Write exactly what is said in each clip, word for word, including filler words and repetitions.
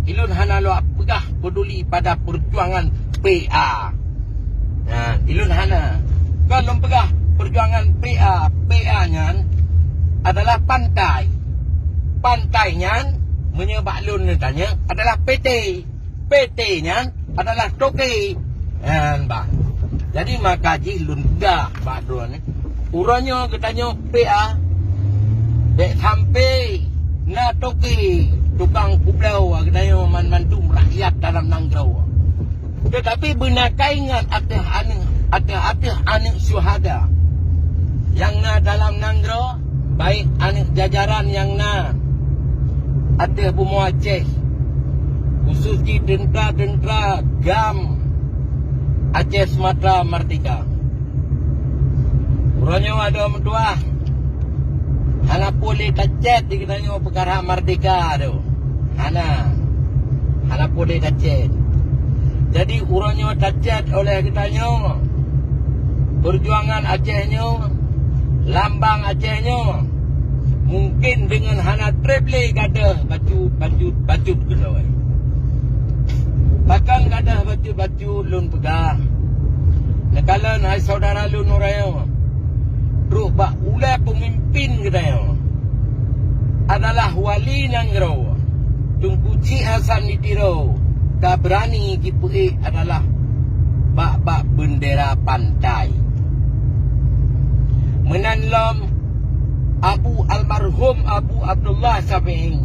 Ilôn hana lôn peugah peduli pada perjuangan P A. Nah, ilôn hana. Kon lôn peugah perjuangan P A, P A nyan adalah pantai. Pantai nyan, meunyoe bak lôn neutanyong, adalah P T. P T nyan adalah toke. Nyan bah. Jadi maka jih lôn peugah bak droeneuh, uroe nyoe geutanyoe P A, bèk sampai na toke tukang kubloe geutanyoe banmandum rakyat dalam nanggroe. Tetapi beuna kaingat ateueh aneuk, ateueh, ateueh aneuk syuhada nyang na dalam nanggroe, baik aneuk jajaran nyang na ateueh bumoe Aceh, khusus jih teuntra-teuntra GAM Aceh Sumatera Merdeka. Uroe nyoe adoe meutuah, hana pue lé tacet di geutanyoe peukara merdeka tu. Hana. Hana pue lé tacet. Jadi, uroe nyoe tacet oleh geutanyoe, peujuangan Aceh nyoe, lambang Aceh nyoe, mungken deungon hana treb lé gadôh bacut, bacut, bacut keudroe. Pakon gadôh bacut-bacut lôn peugah. Neukalon hai syedara lôn uroe nyoe, trok bak ulèe peumimpin geutanyoe adalah wali nanggroe, Teungku Chik Hasan di Tiro, ka beurani jipeuék adalah bak-bak beundera pantai. Meunan lom, Abu, almarhum Abu Abdullah Syafi'i,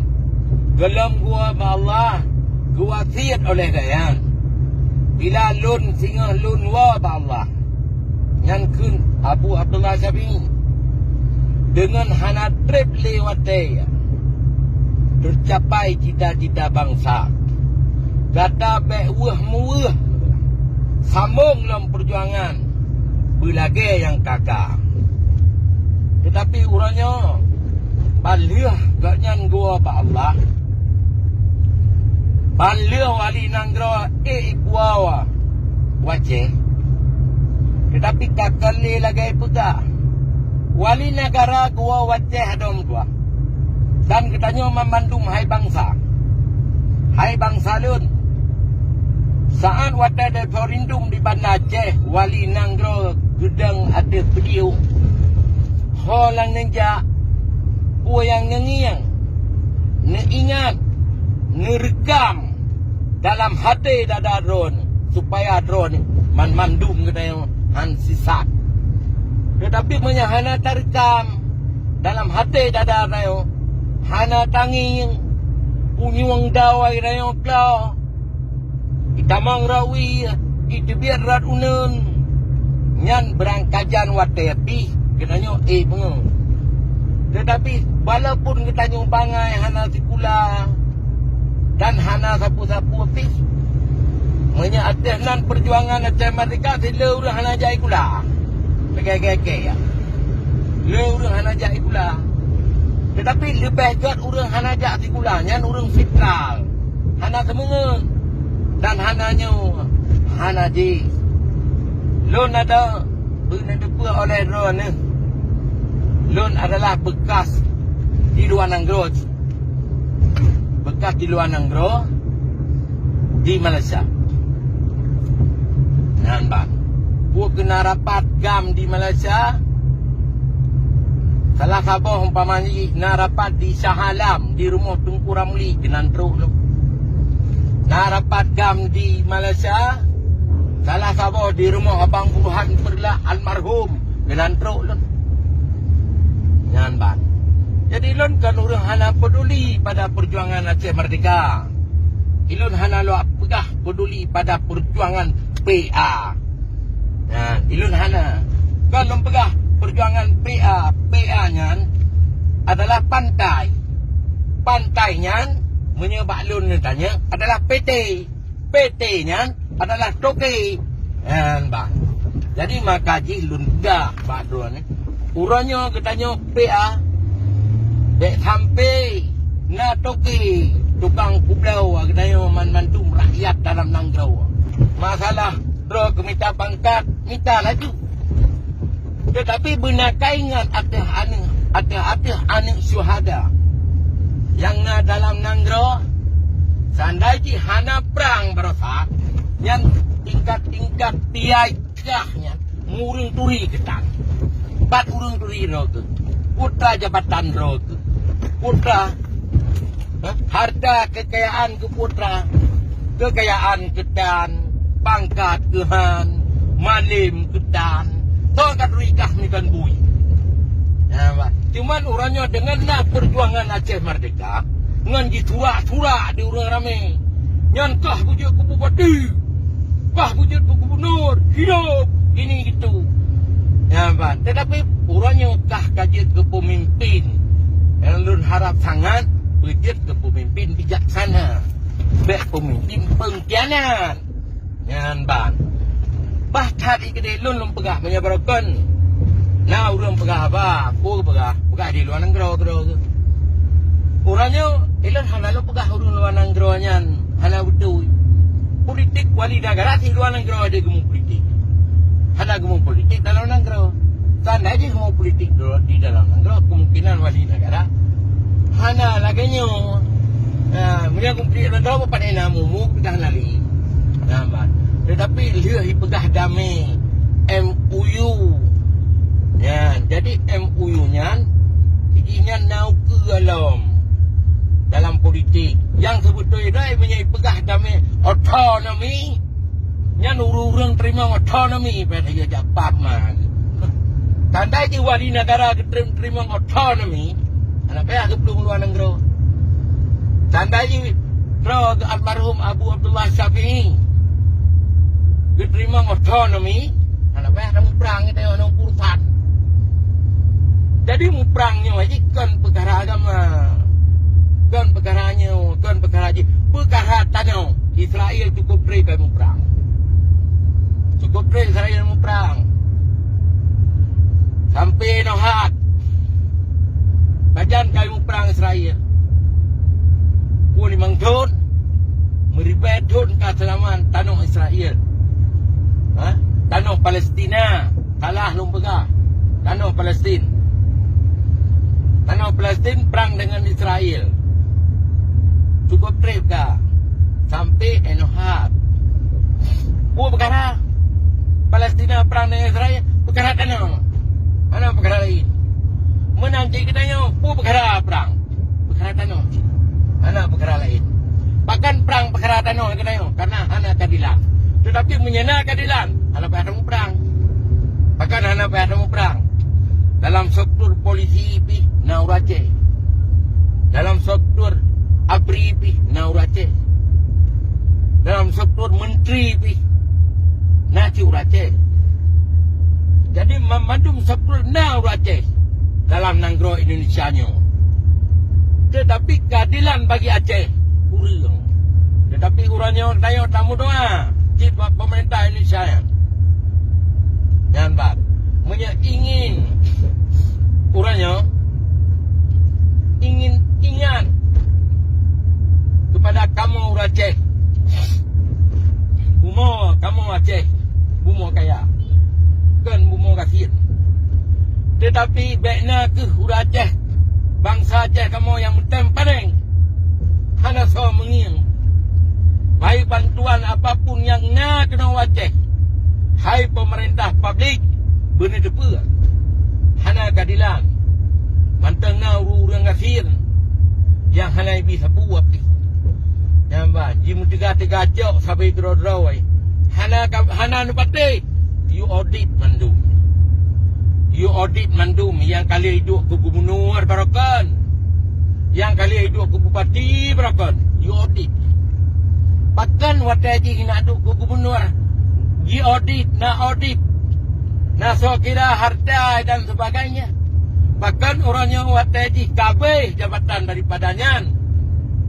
gohlom geuwoe bak Allah, geuwasiet oleh gobnyan, "Bila lôn singoh lôn woe bak Allah," nyan kheun Abu Abdullah Syafi'i, "deungon hana treb lé watèe teucapai cita-cita bansa, gata bèk weueh-meuweueh, sambông lom peujuangan beulagèe nyang ka-ka." Teutapi uroe nyoe, ban lheueh gobnyan geuwoe bak Allah, ban lheueh wali nanggroe ék geuwoe u Aceh, teutapi ka keuh lé lagèe peugah, wali nagara geuwoe u Aceh adoe meutuah. Dan geutanyoe banmandum hai bansa, hai bansa lôn, saát watèe referendum di Banda Aceh, wali nanggroe geudong ateueh podium. Ho nyang neujak, peue nyang neungieng, neuingat, neureukam dalam até dada droeneuh, supaya droeneuh banmandum geutanyoe han sisat. Teutapi meunyoe hana tareukam dalam até dada tanyoe, hana tangieng, punyueng dawai tanyoe klo, itamong rot wie, iteubiet rot uneuen, nyan beurangkajan watèe pih geutanyoe ék beungoh. Teutapi, walaupun geutanyoe bangai hana sikula dan hana sapeue-sapeue pih, meunyoe ateueh nan peujuangan Aceh Merdeka, si le ureueng hana jak sikula. Lagèe-lagèe, ya. Le ureueng hana jak sikula. Teutapi leubeh gèt ureueng hana jak sikula, nyan ureueng fitral. Hana seumeungeut, dan hana nyoe, hana jih. Lôn adoe beuneuteupeu oleh droeneuh, lôn adalah beukas di luwa nanggroe, beukas di luwa nanggroe di Malaysia. Nyan ban. Peue keu na rapat GAM di Malaysia, salah saboh umpama jih na rapat di Shah Alam, di rumoh Teungku Ramli, keunan trok lôn. Na rapat GAM di Malaysia, salah saboh di rumoh Abang Burhan Peureulak almarhum, keunan trok lôn. Nyan ban. Jadi, lôn kon ureueng hana peduli pada peujuangan Aceh Merdeka. Ilôn hana lôn peugah peduli pada peujuangan P A. Nah, ilôn hana. Kon lôn peugah peujuangan P A, P A nyan adalah pantai. Pantai nyan, meunyoe bak lôn neutanyong, adalah P T. P T nyan adalah toke. Nyan bah. Jadi maka jih lôn peugah bak droeneuh, uroe nyoe geutanyoe P A, bèk sampai na toke tukang kubloe geutanyoe banmandum rakyat dalam nanggroe. Masalah droe keu mita pangkat, mita laju. Teutapi beuna kaingat ateueh aneuk, ateueh, ateueh aneuk syuhada nyang na dalam nanggroe, Seandai jih hana prang barosa, nyan tingkat-tingkat piai kah nyan ureuëng turi keutan. Pat ureuëng turi droe keuh? Putra jabatan droe keuh? Putra, eh, harta kekayaan keu putra, kekayaan keutan, pangkat keuhan, malem keutan, toh ka turi kah meuikan bui. Ya, bah. Cuman uroe nyoe deungon na peujuangan Aceh Merdeka, ngon jisurak-surak di ureuëng ramé. Nyan kah beujeuet keu bupati, kah beujeuet keu gubunur, hidup, ini itu. Ya, bah. Tetapi uroe nyoe kah ka jeuet keu peumimpin. Nyang lôn harap sangat beujeuet keu peumimpin bijaksana. Bék peumimpin pengkhianat. Nyan ban. Bah that i keudeh lôn, lôn peugah meunyoe barokon. Na ureuëng peugah haba, peue peugah, peugah di luwa nanggroe keudroe. Uroe nyoe, ilôn hana lôn peugah ureuëng luwa nanggroe nyan hana beutôi. Politik wali nagara di luwa nanggroe dia geumeupolitik. Hana geumeupolitik dalam nanggroe. Seandai jih mau politik di dalam nanggroe, kemungkinan wali negara hana lagée nyoe. Nah, meunyoe politik dalam nanggroe, pat na mumu, kita hana lé. Nah, bah. Tetapi lheueh ipeugah damé, M O U. Ya, jadi M O U nyan, jih nyan na ukeue lom dalam politik. Yang sebetul dah meunyoe ipeugah damé otonomi, nyan ureuëng-ureuëng teurimong otonomi, pada jak pap ma. Tandai jih wali negara geuteurimong otonomi, hana payah geuplueng luwa nanggroe. Tandai jih droe almarhum Abu Abdullah Syafi'i geuteurimong otonomi, hana payah tamuprang, kita nyoe urusan. Jadi muprang nyoe jih kon peukara agama, kon peukara nyoe, kon peukara jih, peukara tanoh. Israel cukup treb kayée muprang. Cukup treb Israel muprang. Sampai nohat. Pajan kayée muprang Israel? Pue limong thon, meuribée thon ka seulamat tanoh Israel. Ha? Tanoh Palestina. Salah lôn peugah. Tanoh Palestin. Tanoh Palestin prang deungon Israel. Cukup treb ka. Sampai enohat. Peue peukara? Palestina prang deungon Israel, peukara tanoh. Hana peukara laén. Meunan cit geutanyoe, peue peukara prang? Peukara tanoh cit. Hana peukara laén. Pakon prang peukara tanoh geutanyoe? Karena hana keadilan. Tetapi meunyoe na keadilan, hana payah tamuprang. Pakon hana payah tamuprang? Dalam struktur polisi pih na ureuëng Aceh. Dalam struktur ABRI pih na ureuëng Aceh. Dalam struktur menteri pih na cit ureuëng Aceh. Jadi, ma-, mandum struktur na ureuëng Aceh dalam nanggroe Indonesia nyoe. Tetapi keadilan bagi Aceh kureueng. Tetapi uroe nyoe tanyoe tameudoa cit bak pemerintah Indonesia nyan. Nyan bak, meunyoe ingin uroe nyoe, ingin ingat kepada kamoe ureuëng Aceh, bumoe kamoe Aceh, bumoe kaya, kon bumoe gasien. Tetapi bék na kheueh ureuëng Aceh, bansa Aceh kamoe nyang meutem panéng, hana soe meungieng. Baik bantuan apapun nyang na keunoe u Aceh, hai pemerintah publik, beuneuteupeu, hana keadilan. Mantong na ureuëng-ureuëng gasien nyang hana ibi sapeue pih. Nyang ban, jimeuteuga-teuga cok sabe keudroe-droe. Hana ka, hana neupatéh. Yue audit mandum. Yue audit mandum nyang ka lheueh duek keu gubunur barokon. Nyang ka lheueh duek keu bupati barokon. Yue audit. Pakon watée jih na duek keu gubunur, jiaudit, na audit, na soe kira harta dan sebagainya. Pakon uroe nyoe watée jih ka abéh jabatan daripada nyan,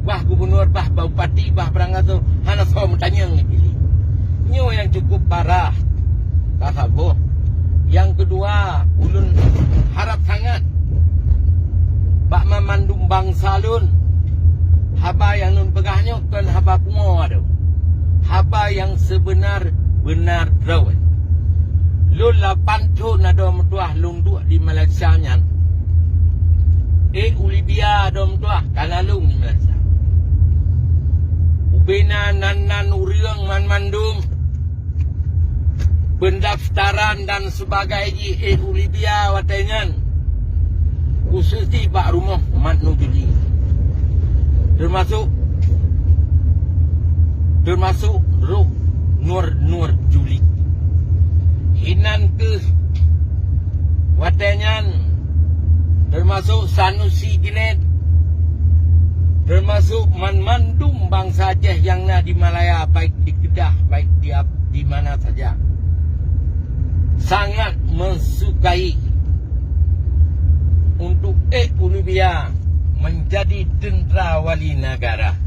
bah gubunur, bah bupati, bah barangkasoe, hana soe meutanyong lé jih. Nyoe nyang cukup parah. Ka saboh. Nyang keudua, ulôn harab sangat bak banmandum bansa lôn, haba nyang lôn peugah nyoe kon haba pungo adoe. Haba nyang seubeuna-beuna droe. Lôn lapan thon adoe meutuah lôn duek di Malaysia nyan. Eh, u Libya adoe meutuah ka lalong di Malaysia. Bina nan-nan ureuëng banmandum, pendaftaran dan sebagai jih ék u Libya watée nyan, khusus jih bak rumoh Mat Nurjuli, termasuk termasuk roh Nur Nurjuli. Inan keuh watée nyan, termasuk Sanusi Junaid, termasuk banmandum bansa Aceh nyang na di Malaya, baik di Kedah, baik di, di mana saja, sangat mensukai untuk ék u Libya menjadi tentara wali negara.